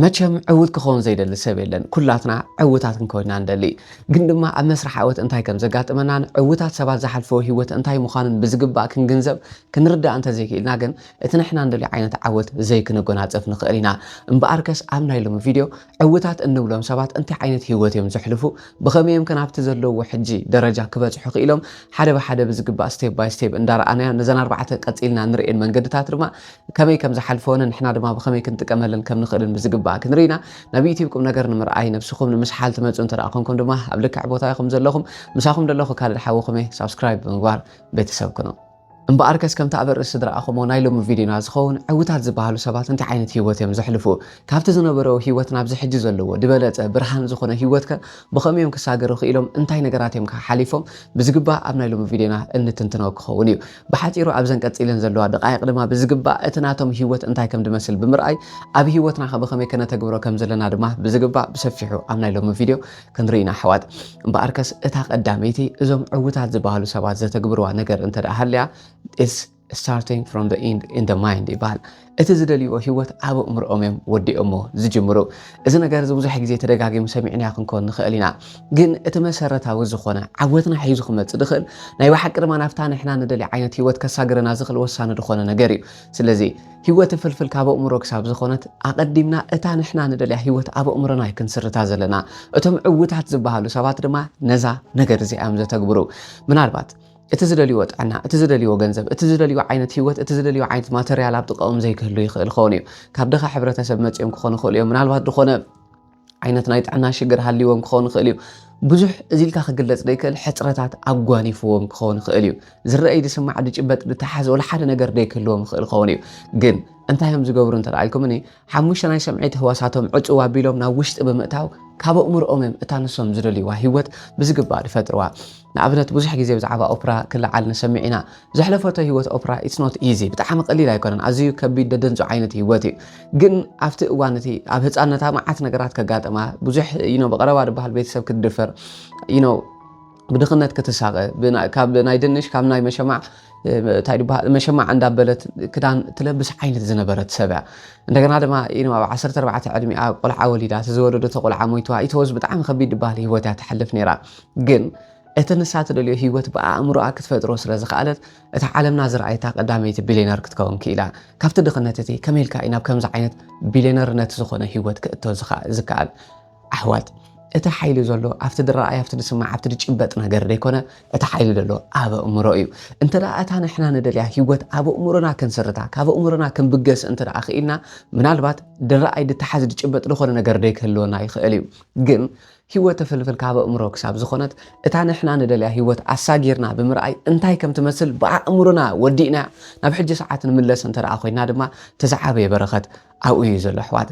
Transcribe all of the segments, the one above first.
መቸም ዕውት ክኸውን ዘይደሊ ሰብ የለን። ኩላትና ዕውታት ክንኮንና ንደሊ። ግን ድማ ኣብ መስርሕ ዓወት እንታይ ከም ዘጋጥመናን ዕውታት ሰባት ዝሓልፈዎ ህይወት እንታይ ምዃኑን ብዝግባእ ክንግንዘብ፣ ክንርዳእ እንተዘይክኢልና ግን እቲ ንሕና ንደልዮ ዓይነት ዓወት ዘይክንጎናጸፍ ንኽእል ኢና። እምበኣርከስ ኣብ ናይ ሎሚ ቪድዮ ዕውታት እንብሎም ሰባት እንታይ ዓይነት ህይወት እዮም ዘሕልፉ፣ ብኸመይ እዮም ከ ናብቲ ዘለውዎ ሕጂ ደረጃ ክበጽሑ ክኢሎም፣ ሓደ ብሓደ ብዝግባእ step by step እንዳረኣናዮ ነዘን ኣርባዕተ ቀጺልና ንርእየን መንገድታት ድማ ከመይ ከም ዝሓልፈወንን ንሕና ድማ ብኸመይ ክንጥቀመለን ከም ንኽእልን ብዝግባእ ክንርኢ ኢና። ናብ ዩቲዩብ ቁም ነገር ንምርኣይ ነብስኹም ንምስሓል ትመጹ እንተ ደኣ ኮንኩም ድማ ኣብ ልክዕ ቦታ ኢኹም ዘለኹም። ምሳኹም ዘለኹ ካልድ ሓውኹም እየ። ሳብስክራይብ ብምግባር ቤተሰብ ኩኑ። እምበኣርከስ ከምቲ ኣብ ርእሲ ዝረኣኹሞ ናይ ሎሚ ቪድዮና ዝኸውን ዕውታት ዝበሃሉ ሰባት እንታይ ዓይነት ህይወት እዮም ዘሕልፉ? ካብቲ ዝነበረዎ ህይወት ናብዚ ሕጂ ዘለዎ ዝበለጸ ብርሃን ዝኾነ ህይወትከ ብኸመይ እዮም ክሳገሩ ክኢሎም? እንታይ ነገራት እዮም ከ ሓሊፎም? ብዝግባእ ኣብ ናይ ሎሚ ቪድዮና እንትንትኖ ክኸውን እዩ። ብሓጺሩ ኣብዘን ቀጺለን ዘለዋ ደቃይቕ ድማ ብዝግባእ እቲ ናቶም ህይወት እንታይ ከም ዝመስል ብምርኣይ ኣብ ህይወትና ከ ብኸመይ ከነተግብሮ ከም ዘለና ድማ ብዝግባእ ብሰፊሑ ኣብ ናይ ሎሚ ቪድዮ ክንርኢ ኢና ኣሕዋት። እምበኣርከስ እታ ቀዳመይቲ እዞም ዕውታት ዝበሃሉ ሰባት ዘተግብርዋ ነገር እንተ ደኣ ሃልያ is starting from the end in the mind ይበሃል። እቲ ዝደልይዎ ህይወት ኣብ ኣእምሮኦም እዮም ወዲኦሞ ዝጅምሩ። እዚ ነገር እዚ ብዙሕ ግዜ ተደጋጊሙ ሰሚዕናዮ ክንከውን ንኽእል ኢና። ግን እቲ መሰረታዊ ዝኾነ ዓወትና ሒዙ ክመጽእ ዝኽእል ናይ ብሓቂ ድማ ናብታ ንሕና ንደልያ ዓይነት ህይወት ከሳግረና ዝኽእል ወሳኒ ዝኾነ ነገር እዩ። ስለዚ ህይወት ፍልፍል ካብ ኣእምሮ ክሳብ ዝኾነት ኣቐዲምና እታ ንሕና ንደልያ ህይወት ኣብ ኣእምሮና እዩ ክንስርታ ዘለና። እቶም ዕውታት ዝበሃሉ ሰባት ድማ ነዛ ነገር እዚኣ እዮም ዘተግብሩ። ምናልባት እቲ ዝደልይዎ ጥዕና፣ እቲ ዝደልይዎ ገንዘብ፣ እቲ ዝደልይዎ ዓይነት ህይወት፣ እቲ ዝደልይዎ ዓይነት ማተርያል ኣብ ጥቃኦም ዘይክህሉ ይኽእል ክኸውን እዩ። ካብ ድኻ ሕብረተሰብ መጺኦም ክኾኑ ይኽእሉ እዮም። ምናልባት ዝኾነ ዓይነት ናይ ጥዕና ሽግር ሃልይዎም ክኸውን ይኽእል እዩ። ብዙሕ እዚ ኢልካ ክግለጽ ዘይክእል ሕጽረታት ኣጓኒፍዎም ክኸውን ይኽእል እዩ። ዝረኣይ፣ ዝስማዕ፣ ዝጭበጥ፣ ዝተሓዝ ወላ ሓደ ነገር ዘይክህልዎም ይኽእል ክኸውን እዩ። ግን እንታይ እዮም ዝገብሩ እንተ ደኣ ኢልኩምኒ፣ ሓሙሽተ ናይ ሰምዒት ህዋሳቶም ዕጽው ኣቢሎም ናብ ውሽጢ ብምእታው ካብ ኣእምሮኦም እዮም እታ ንሶም ዝደልይዋ ህይወት ብዝግባእ ዝፈጥርዋ። ንኣብነት ብዙሕ ግዜ ብዛዕባ ኦፕራ ክለዓል ንሰምዕ ኢና። ዘሕለፈቶ ህይወት ኦፕራ it's not easy፣ ብጣዕሚ ቀሊል ኣይኮነን። ኣዝዩ ከቢድ ደደንጹ ዓይነት ህይወት እዩ። ግን ኣብቲ እዋን እቲ ኣብ ህጻንነታ መዓት ነገራት ከጋጥማ፣ ብዙሕ you know ብቐረባ ዝበሃል ቤተሰብ ክትድፈር you know ብድኽነት ክትሳቐ፣ ብና-፣ ካብ ናይ ድንሽ ካብ ናይ መሸማዕ እ፣ እንታይ ዝበሃል መሸማዕ እንዳበለት ክዳን ትለብስ ዓይነት ዝነበረት ሰብ እያ። እንደገና ድማ you know ኣብ ዓሰርተ ኣርባዕተ ዕድሚኣ ቆልዓ ወሊዳ፣ እቲ ዝወለደቶ ቆልዓ ሞይትዋ፣ it was ብጣዕሚ ከቢድ ዝበሃል ህይወት እያ ትሓልፍ ነይራ። ግን እቲ ንሳ ትደልዮ ህይወት ብኣእምሮኣ ክትፈጥሮ ስለ ዝኸኣለት እታ ዓለምና ዝረኣየታ ቀዳመይቲ ቢልየነር ክትከውን ክኢላ። ካብቲ ድኽነት እቲ ከመይ ኢልካ እዩ ናብ ከምዚ ዓይነት ቢልየነርነት ዝኾነ ህይወት ክእቶ ዝኸ-፣ ዝከኣል? ኣሕዋት፣ እቲ ሓይሊ ዘሎ ኣብቲ ዝረኣይ፣ ኣብቲ ዝስማዕ፣ ኣብቲ ዝጭበጥ ነገር ዘይኮነ፣ እቲ ሓይሊ ዘሎ ኣብ ኣእምሮ እዩ። እንተ ደኣ እታ ንሕና ንደልያ ህይወት ኣብ ኣእምሮና ክንስርታ፣ ካብ ኣእምሮና ክንብገስ እንተ ደኣ ክኢልና፣ ምናልባት ዝረኣይ፣ ዝተሓዝ፣ ዝጭበጥ ዝኾነ ነገር ዘይክህልወና ይኽእል እዩ። ግን ህይወት ትፍልፍል ካብ ኣእምሮ ክሳብ ዝኾነት፣ እታ ንሕና ንደልያ ህይወት ኣሳጊርና ብምርኣይ እንታይ ከም ትመስል ብኣእምሮና ወዲእና ናብ ሕጂ ሰዓት ንምለስ እንተ ደኣ ኮይና ድማ፣ እቲ ዝዓበየ በረኸት ኣብኡ እዩ ዘሎ ኣሕዋት።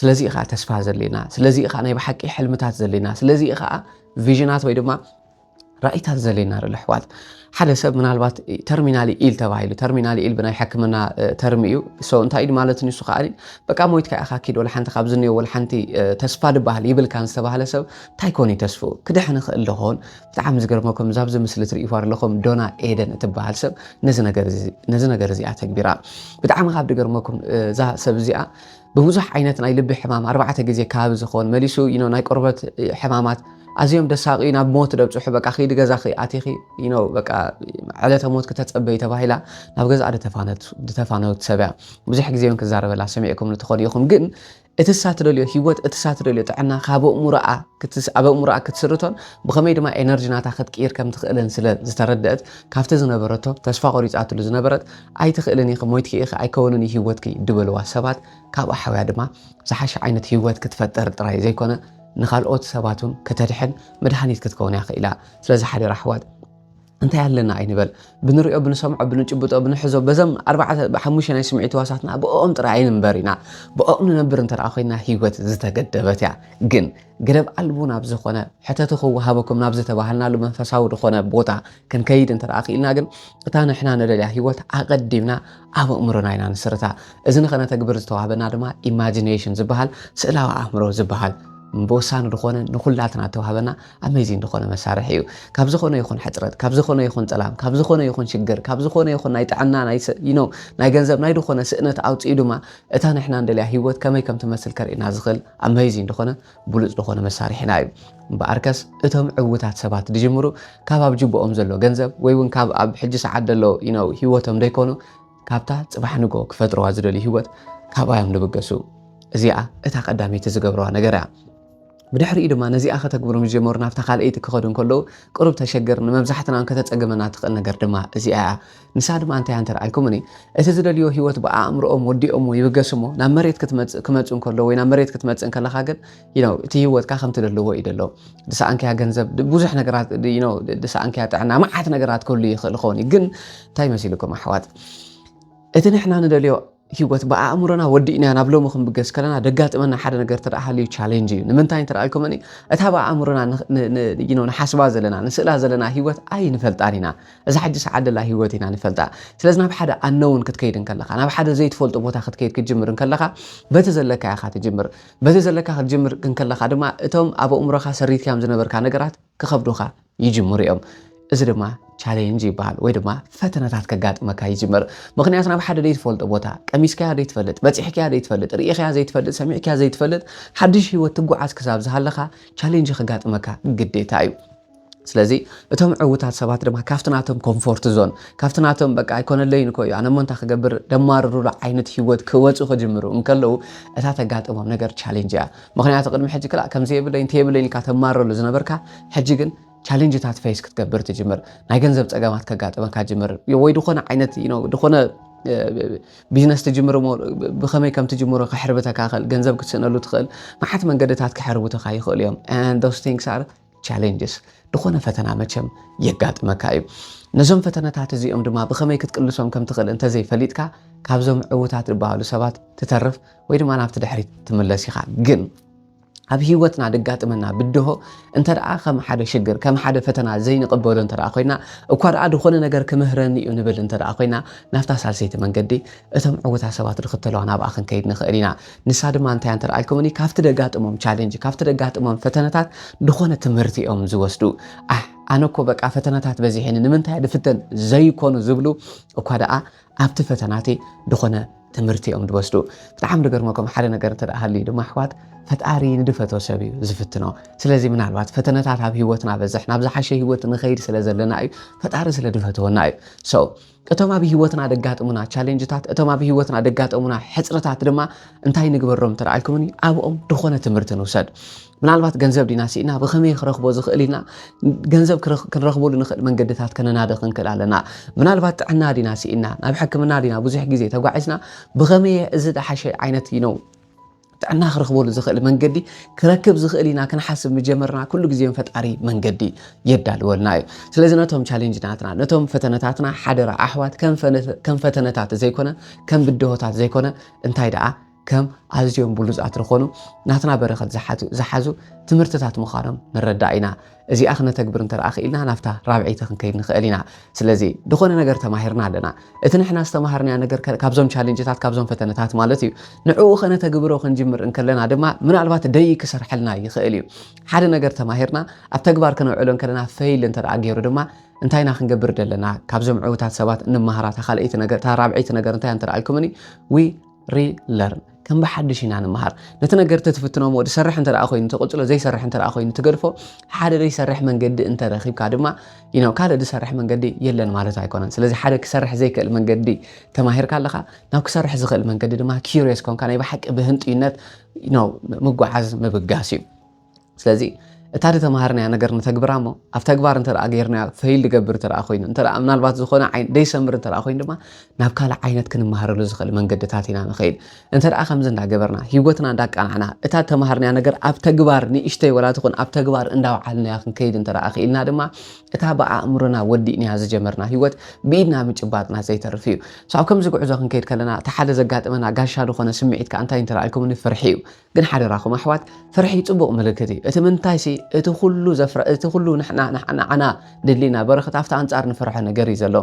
ስለዚ ኢኻ ተስፋ ዘድልየና፣ ስለዚ ኢኻ ናይ ብሓቂ ሕልምታት ዘድልየና፣ ስለዚ ኢኻ ቪዥናት ወይ ድማ ራእይታት ዘድልየና ዘሎ ኣሕዋት። ሓደ ሰብ ምናልባት ተርሚናሊ ኢል ተባሂሉ፣ ተርሚናሊ ኢል ብናይ ሕክምና፣ እ፣ ተርሚ እዩ። ሶ እንታይ እዩ ማለት ንሱ ከኣ፣ በቃ ሞይትካ ኢኻ፣ ኪድ ወላ ሓንቲ ካብ ዝንዮ ወላ ሓንቲ፣ እ፣ ተስፋ ዝበሃል ይብልካን ዝተባህለ ሰብ እንታይ ኮን እዩ ተስፍኡ? ክድሕን ይኽእል ዶ ኾን? ብጣዕሚ ዝገርመኩም እዛ ኣብዚ ምስሊ ትርእይዋ ኣለኹም ዶና ኤደን እትበሃል ሰብ ነዚ ነገር እዚ፣ ነዚ ነገር እዚኣ ተግቢራ። ብጣዕሚ ካብ ዝገርመኩም እዛ ሰብ እዚኣ ብብዙሕ ዓይነት ናይ ልቢ ሕማም ኣርባዕተ ግዜ ከባቢ ዝኾን መሊሱ you know ናይ ቆርበት ሕማማት ኣዝዮም ደሳቂ ናብ ሞት ደብፅሑ በቃ ኺዲ ገዛኺ ኣቲኺ you know በቃ ዕለተ ሞት ክተፀበይ ተባሂላ ናብ ገዛኣ ዝተፋነት፣ ዝተፋነወት ሰብ እያ። ብዙሕ ግዜ እውን ክዛረበላ ሰሚዕኩም ንትኾኑ ኢኹም። ግን እቲ እሳ ትደልዮ ህይወት፣ እቲ እሳ ትደልዮ ጥዕና ካብ ኣእምሮኣ ክትስ-፣ ኣብ ኣእምሮኣ ክትስርቶን ብኸመይ ድማ ኤነርጂ ናታ ክትቅይር ከም ትኽእልን ስለ ዝተረደአት ካብቲ ዝነበረቶ ተስፋ ቆሪፃትሉ ዝነበረት ኣይትኽእልን ኢኺ፣ ሞይትኪ ኢኺ፣ ኣይከውንን እዩ ህይወትኪ ዝበልዋ ሰባት ካብ ኣሓውያ ድማ ዝሓሸ ዓይነት ህይወት ክትፈጥር ጥራይ ዘይኮነ ንኻልኦት ሰባት እውን ከተድሕን መድሃኒት ክትከውን እያ ክኢላ። ስለዚ ሓደራ ኣሕዋት እንታይ ኣለና ኣይንበል። ብንሪኦ፣ ብንሰምዖ፣ ብንጭብጦ፣ ብንሕዞ፣ በዘም ኣርባዕተ፣ ሓሙሽተ ናይ ስምዒት ህዋሳትና ብኦም ጥራይ ኣይንንበር ኢና። ብኦም ንነብር እንተ ደኣ ኮይና ህይወት ዝተገደበት እያ። ግን ገደብ ኣልቡ ናብ ዝኾነ ሕተቱ ክወሃበኩም ናብ ዝተባሃልናሉ መንፈሳዊ ዝኾነ ቦታ ክንከይድ እንተ ደኣ ክኢልና ግን እታ ንሕና ንደልያ ህይወት ኣቐዲምና ኣብ ኣእምሮና ኢና ንስርታ። እዚ ንኸነተግብር ዝተዋህበና ድማ ኢማጂኔሽን ዝበሃል ስእላዊ ኣእምሮ ዝበሃል ብወሳኒ ዝኾነ ንኹላትና ተዋህበና ኣሜዚን ዝኾነ መሳርሒ እዩ። ካብ ዝኾነ ይኹን ሕፅረት፣ ካብ ዝኾነ ይኹን ጠላም፣ ካብ ዝኾነ ይኹን ሽግር፣ ካብ ዝኾነ ይኹን ናይ ጥዕና፣ ናይ ስ- you know፣ ናይ ገንዘብ፣ ናይ ዝኾነ ስእነት ኣውፅኡ ድማ እታ ንሕና እንደልያ ህይወት ከመይ ከም ትመስል ከርእየና ዝኽእል ኣሜዚን ዝኾነ ብሉፅ ዝኾነ መሳርሒና እዩ። እምበኣርከስ እቶም ዕውታት ሰባት ድጅምሩ ካብ ኣብ ጅቦኦም ዘሎ ገንዘብ ወይ እውን ካብ ኣብ ሕጂ ሰዓት ዘሎ you know ህይወቶም ደይኮኑ ካብታ ፅባሕ ንጎ ክፈጥርዋ ዝደልዩ ህይወት ካብኣ እዮም ዝብገሱ። እዚኣ እታ ቀዳመይቲ ዝገብርዋ ነገር እያ። ብድሕሪኡ ድማ ነዚኣ ከተግብሩ ምስ ጀመሩ ናብታ ካልኣይቲ ክኸዱ እንከለዉ ቅሩብ ተሸግር ንመብዛሕትና እውን ከተጸግመና ትኽእል ነገር ድማ እዚኣ እያ። ንሳ ድማ እንታይ እያ እንተረኣልኩምኒ እቲ ዝደልዮ ህይወት ብኣእምሮኦም ወዲኦሞ ይብገስሞ ናብ መሬት ክትመጽእ ክመጹ እንከለዉ ወይ ናብ መሬት ክትመጽእ እንከለኻ ግን you know እቲ ህይወትካ ከም ትደልዎ እዩ ደሎ። ድሰኣንክያ ገንዘብ ድ- ብዙሕ ነገራት ድ- you know ድ- ድሰኣንክያ ጥዕና መዓት ነገራት ክህሉ ይኽእል ይኸውን እዩ። ግን እንታይ መሲልኩም ኣሕዋት እቲ ንሕና ንደልዮ ህይወት ብኣእምሮና ወዲእና ናብ ሎሚ ክንብገስ ከለና ደጋጥመና ሓደ ነገር ተደኣ ሃልዩ ቻሌንጅ እዩ። ንምንታይ እንተደኣልኩምኒ እታ ብኣእምሮና ን- ን- ን- you know ንሓስባ ዘለና ንስእላ ዘለና ህይወት ኣይንፈልጣን ኢና። እዛ ሕጂ ሰዓት ደላ ህይወት ኢና ንፈልጣ። ስለዚ ናብ ሓደ ኣነውን ክትከይድ እንከለኻ ናብ ሓደ ዘይትፈልጦ ቦታ ክትከይድ ክትጅምር እንከለኻ በቲ ዘለካ ኢኻ ትጅምር። በቲ ዘለካ ክትጅምር እንከለኻ ድማ እቶም ኣብ ኣእምሮኻ ሰሪትካዮም ዝነበርካ ነገራት ክኸብዱኻ ይጅምሩ እዮም። እዚ ድማ ቻሌንጅ ይበሃል ወይ ድማ ፈተነታት ከጋጥመካ ይጅምር። ምክንያቱ ናብ ሓደ ዘይትፈልጦ ቦታ ቀሚስካያ ዘይትፈልጥ በፂሕካያ ዘይትፈልጥ ርኢኻያ ዘይትፈልጥ ሰሚዕካያ ዘይትፈልጥ ሓድሽ ህይወት ትጓዓዝ ክሳብ ዝሃለኻ ቻሌንጅ ከጋጥመካ ግዴታ እዩ። ስለዚ እቶም ዕውታት ሰባት ድማ ካብቲ ናቶም ኮምፎርት ዞን ካብቲ ናቶም በቃ ኣይኮነለይን እኮ እዩ ኣነ ሞንታ ክገብር ደማርሩሉ ዓይነት ህይወት ክወፁ ክጅምሩ እንከለዉ እታ ተጋጥሞም ነገር ቻሌንጅ እያ። ምክንያቱ ቅድሚ ሕጂ ክላእ ከምዚ የብለይ እንተ የብለይ ኢልካ ተማረሉ ዝነበርካ ሕጂ ግን ቻሌንጅታት ፌስ ክትገብር ትጅምር። ናይ ገንዘብ ፀገማት ከጋጥመካ ጅምር ወይ ዝኾነ ዓይነት you know ዝኾነ ቢዝነስ ትጅምር እሞ ብኸመይ ከም ትጅምሮ ክሕርብተካ ይኽእል። ገንዘብ ክትስእነሉ ትኽእል። መዓት መንገድታት ክሕርብተካ ይኽእሉ እዮም። And those things are challenges። ዝኾነ ፈተና መቸም የጋጥመካ እዩ። ነዞም ፈተነታት እዚኦም ድማ ብኸመይ ክትቅልሶም ከም ትኽእል እንተዘይፈሊጥካ ካብዞም ዕውታት ዝበሃሉ ሰባት ትተርፍ ወይ ድማ ናብቲ ድሕሪት ትምለስ ኢኻ። ግን ኣብ ህይወትና ድጋጥመና ብድሆ እንተ ደኣ ከም ሓደ ሽግር ከም ሓደ ፈተና ዘይንቕበሎ እንተ ደኣ ኮይና እኳ ደኣ ዝኾነ ነገር ክምህረኒ እዩ ንብል እንተ ደኣ ኮይና ናብታ ሳልሰይቲ መንገዲ እቶም ዕውታት ሰባት ንኽተለዋ ናብኣ ክንከይድ ንኽእል ኢና። ንሳ ድማ እንታይ እንተ ደኣ ኢልኩምኒ ካብቲ ደጋጥሞም ቻሌንጅ ካብቲ ደጋጥሞም ፈተነታት ዝኾነ ትምህርቲ እዮም ዝወስዱ። ኣሕ ኣነ እኮ በቃ ፈተነታት በዚሐኒ ንምንታይ ድፍተን ዘይኮኑ ዝብሉ እኳ ደኣ ኣብቲ ፈተናቲ ዝኾነ ትምህርቲ እዮም ዝወስዱ። ብጣዕሚ ዝገርመኩም ሓደ ነገር እንተ ደኣ ሃልዩ ድማ ኣሕዋት ፈጣሪ ንድፈቶ ሰብ እዩ ዝፍትኖ። ስለዚ ምናልባት ፈተነታት ኣብ ህይወትና በዝሕ ናብ ዝሓሸ ህይወት ንኸይድ ስለ ዘለና እዩ ፈጣሪ ስለ ድፈትወና እዩ። So እቶም ኣብ ህይወትና ደጋጥሙና ቻሌንጅታት እቶም ኣብ ህይወትና ደጋጠሙና ሕፅርታት ድማ እንታይ ንግበሮም እንተ ደኣ ኢልኩምኒ ኣብኦም ዝኾነ ትምህርቲ ንውሰድ። ምናልባት ገንዘብ ዲና ስኢና ብኸመይ ክረኽቦ ዝኽእል ኢልና ገንዘብ ክንረኽበሉ ንኽእል መንገድታት ከነናደ ክንክእል ኣለና። ምናልባት ጥዕና ዲና ስኢና ናብ ሕክምና ዲና ብዙሕ ግዜ ተጓዒዝና ብኸመይ እዚ ዝሓሸ ዓይነት you know ጥዕና ክረኽበሉ ዝኽእል መንገዲ ክረክብ ዝኽእል ኢና ክንሓስብ ምጀመርና ኩሉ ግዜ ፈጣሪ መንገዲ የዳልወልና እዩ። ስለዚ ነቶም ቻሌንጅ ናትና ነቶም ፈተነታትና ሓደራ ኣሕዋት ከም ፈተነታት ዘይኮነ ከም ብድሆታት ዘይኮነ እንታይ ደኣ ከም ኣዝዮም ብሉጻት ዝኾኑ ናትና በረኸት ዝሓዙ ትምህርትታት ምዃኖም ንረዳእ ኢና። እዚኣ ክነተግብር እንተ ደኣ ክኢልና ናብታ ራብዐይቲ ክንከይድ ንኽእል ኢና። ስለዚ ዝኾነ ነገር ተማሂርና ኣለና። እቲ ንሕና ዝተማሃርናዮ ነገር ካብዞም ቻሌንጅታት ካብዞም ፈተነታት ማለት እዩ። ንዕኡ ከነተግብሮ ክንጅምር እንከለና ድማ ምናልባት ደይ ክሰርሐልና ይኽእል እዩ። ሓደ ነገር ተማሂርና ኣብ ተግባር ከነውዕሎ እንከለና ፈይል እንተ ደኣ ገይሩ ድማ እንታይ ኢና ክንገብር ዘለና? ካብዞም ዕውታት ሰባት እንመሃራ እታ ካልኣይቲ ነገር እታ ራብዐይቲ ነገር እንታይ እንተ ደኣ ኢልኩምኒ we relearn ከም ብሓድሽ ኢና ንምሃር። ነቲ ነገር ተትፍትኖሞ ድሰርሕ እንተ ደኣ ኮይኑ ትቕጽሎ ዘይሰርሕ እንተ ደኣ ኮይኑ ትገድፎ ሓደ ዘይሰርሕ መንገዲ እንተ ረኺብካ ድማ you know ካልእ ድሰርሕ መንገዲ የለን ማለት ኣይኮነን። ስለዚ ሓደ ክሰርሕ ዘይክእል መንገዲ ተማሂርካ ኣለኻ ናብ ክሰርሕ ዝኽእል መንገዲ ድማ curious ኮንካ ናይ ብሓቂ ብህንጥዩነት you know ምጓዓዝ ምብጋስ እዩ። ስለዚ እታ ዝተማሃርናያ ነገር ንተግብራ እሞ ኣብ ተግባር እንተ ደኣ ገይርናዮ ፈይል ዝገብር እንተ ደኣ ኮይኑ እንተ ደኣ ምናልባት ዝኾነ ዓይን ደይሰምር እንተ ደኣ ኮይኑ ድማ ናብ ካልእ ዓይነት ክንመሃረሉ ዝኽእል መንገድታት ኢና ንኸይድ። እንተ ደኣ ከምዚ እንዳገበርና ህይወትና እንዳቃናዕና እታ ዝተማሃርናያ ነገር ኣብ ተግባር ንእሽተይ ወላ ትኹን ኣብ ተግባር እንዳውዓልናያ ክንከይድ እንተ ደኣ ክኢልና ድማ እታ ብኣእምሮና ወዲእናያ ዝጀመርና ህይወት ብኢድና ምጭባጥና ዘይተርፍ እዩ። So ኣብ ከምዚ ጉዕዞ ክንከይድ ከለና እቲ ሓደ ዘጋጥመና ጋሻ ዝኾነ ስምዒት ከኣ እንታይ እንተ ደኣ ኢልኩምኒ ፍርሒ እዩ። ግን ሓደራኹም ኣሕዋት፣ ፍርሒ ጽቡቕ ምልክት እዩ። እቲ ምንታይ ሲ፣ እቲ ኩሉ ዘፍረ-፣ እቲ ኩሉ ንሕና፣ ንሕና፣ ንዓና ድልና በረኸት ኣብቲ ኣንጻር ንፈርሖ ነገር እዩ ዘሎ።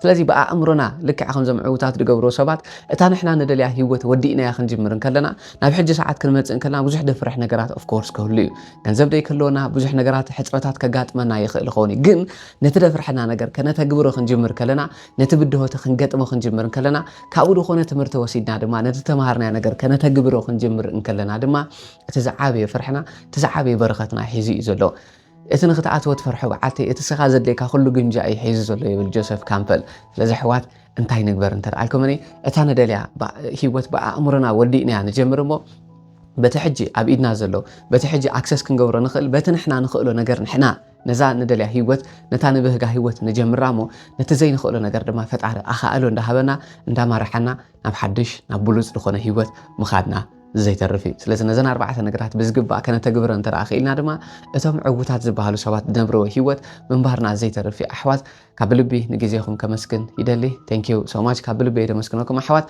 ስለዚ ብኣእምሮና ልክዕ ከምዞም ዕውታት ዝገብሩ ሰባት፣ እታ ንሕና ንደልያ ህይወት ወዲእናያ ክንጅምር እንከለና፣ ናብ ሕጂ ሰዓት ክንመጽእ እንከለና ብዙሕ ደፍርሕ ነገራት of course ክህሉ እዩ። ገንዘብ ደይክህልወና፣ ብዙሕ ነገራት ሕጽረታት ከጋጥመና ይኽእል ይኸውን እዩ። ግን ነቲ ደፍርሐና ነገር ከነተግብሮ ክንጅምር ከለና፣ ነቲ ብድሆቲ ክንገጥሞ ክንጅምር እንከለና፣ ካብኡ ዝኾነ ትምህርቲ ወሲድና ድማ ነቲ ተማሃርናዮ ነገር ከነተግብሮ ክንጅምር እንከለና ድማ፣ እቲ ዝዓበየ ፍርሕና፣ እቲ ዝዓበየ በረኸትና ሒዙ እዩ ዘሎ። እቲ ንኽትኣትዎ ትፈርሖ በዓልቲ፣ እቲ ስኻ ዘድልየካ ኩሉ ግምጃ እዩ ሒዙ ዘሎ ይብል ጆሰፍ ካምፐል። ስለዚ ኣሕዋት፣ እንታይ ንግበር እንተ ደኣ ኢልኩምኒ፣ እታ ንደልያ ባ-፣ ህይወት ብኣእምሮና ወዲእናያ ንጀምር እሞ፣ በቲ ሕጂ ኣብ ኢድና ዘሎ፣ በቲ ሕጂ ኣክሰስ ክንገብሮ ንኽእል፣ በቲ ንሕና ንኽእሎ ነገር ንሕና ነዛ ንደልያ ህይወት፣ ነታ ንብህጋ ህይወት ንጀምራ እሞ፣ ነቲ ዘይንኽእሎ ነገር ድማ ፈጣሪ ኣኻእሎ እንዳሃበና፣ እንዳማርሓና፣ ናብ ሓድሽ፣ ናብ ብሉጽ ዝኾነ ህይወት ምኻድና ዘይተርፍ እዩ። ስለዚ ነዘን ኣርባዕተ ነገራት ብዝግባእ ከነተግብረ እንተ ደኣ ክኢልና ድማ፣ እቶም ዕዉታት ዝበሃሉ ሰባት ዝነብርዎ ህይወት ምንባርና ዘይተርፍ እዩ። ኣሕዋት፣ ካብ ልቢ ንግዜኹም ከመስግን ይደሊ። Thank you so much። ካብ ልቢ እየ ደመስግነኩም ኣሕዋት።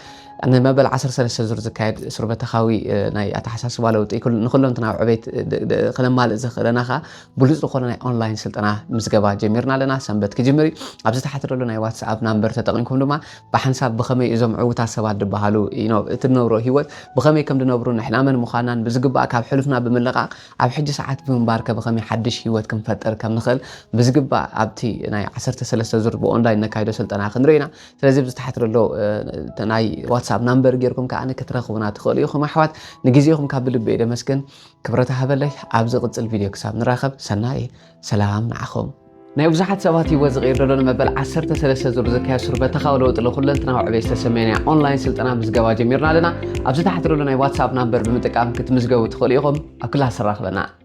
ንመበል ዓሰርተ ሰለስተ ዙር ዝካየድ ሱር በተኻዊ፣ እ፣ ናይ ኣተሓሳስባ ለውጢ ኩል-፣ ንኩለንትናዊ ዕቤት፣ እ፣ ድ-፣ ድ-፣ ክነማልእ ዘኽእለና ኸኣ ብሉጽ ዝኾነ ናይ ኦንላይን ስልጠና ምዝገባ ጀሚርና ኣለና። ሰንበት ክጅምር እዩ። ኣብዚ ታሕቲ ዘሎ ናይ ዋትስኣፕ ናምበር ተጠቒምኩም ድማ ብሓንሳብ ብኸመይ እዞም ዕዉታት ሰባት ዝበሃሉ፣ you know፣ እቲ ንነብሮ ህይወት ብኸመይ ከም ዝነብሩ፣ ንሕና መን ምዃናን ብዝግባእ ካብ ሕሉፍና ብምልቓቕ ኣብ ሕጂ ሰዓት ብምንባር ከ ብኸመይ ሓድሽ ህይወት ክንፈጥር ከም ንኽእል ብዝግባእ ኣብቲ ናይ ዓሰርተ ሰለስተ ዙር ብኦንላይን ነካይዶ ስልጠና ክንርኢ ኢና። ስለዚ ኣብዚ ታሕቲ ዘሎ፣ እ፣ ናይ ዋትስኣፕ ናምበር ጌርኩም ከኣ ክትረኽቡና ትኽእሉ ኢኹም ኣሕዋት። ንግዜኹም ካብ ልቢ እየ ደመስግን። ክብረት ሃበለይ። ኣብ ዝቕጽል ቪድዮ ክሳብ ንራኸብ ሰናይ ሰላም ንዓኹም። ናይ ብዙሓት ሰባት ህይወት ዝቕይር ዘሎ ንመበል ዓሰርተ ሰለስተ ዙር ዝካየድ ሱር በተኻዊ ለውጢ ለኩለንትናዊ ዕቤት ዝተሰመየ ናይ ኦንላይን ስልጠና ምዝገባ ጀሚርና ኣለና። ኣብዚ ታሕቲ ዘሎ ናይ ዋትስኣፕ ናምበር ብምጥቃም ክትምዝገቡ ትኽእሉ ኢኹም። ኣብ ክላስ ራኽበና።